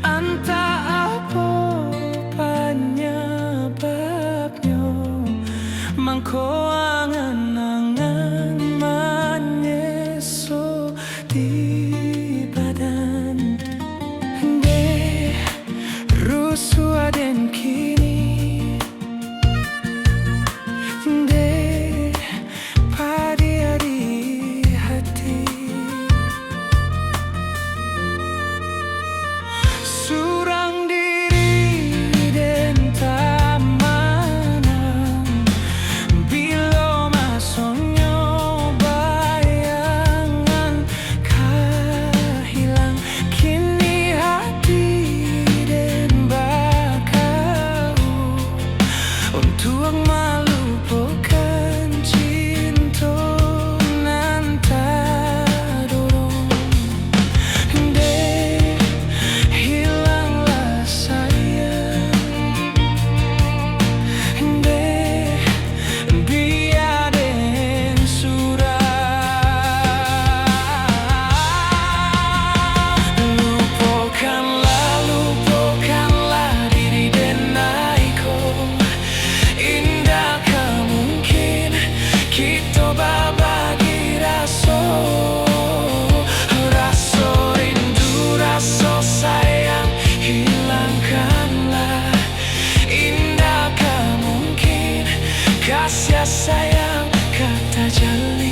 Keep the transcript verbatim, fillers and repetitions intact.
Antah apo panyababnyo, mangko angan-angan manyeso di badan. Deh, rusuah den kini, deh, padiah di hati. Surang diri den tamanang, bilo masonyo bayangan ka hilang. Kini hati den bakau untuak malupokan cinto nan tadorong. Deh, hilanglah sayang. Deh, bia den surang. Lupokanlah, lupokanlah diri den ai ko. Indak ka mungkin kito babagi raso. Raso rindu, raso sayang, hilangkanlah. Indak ka mungkin kasiah sayang ka tajalin.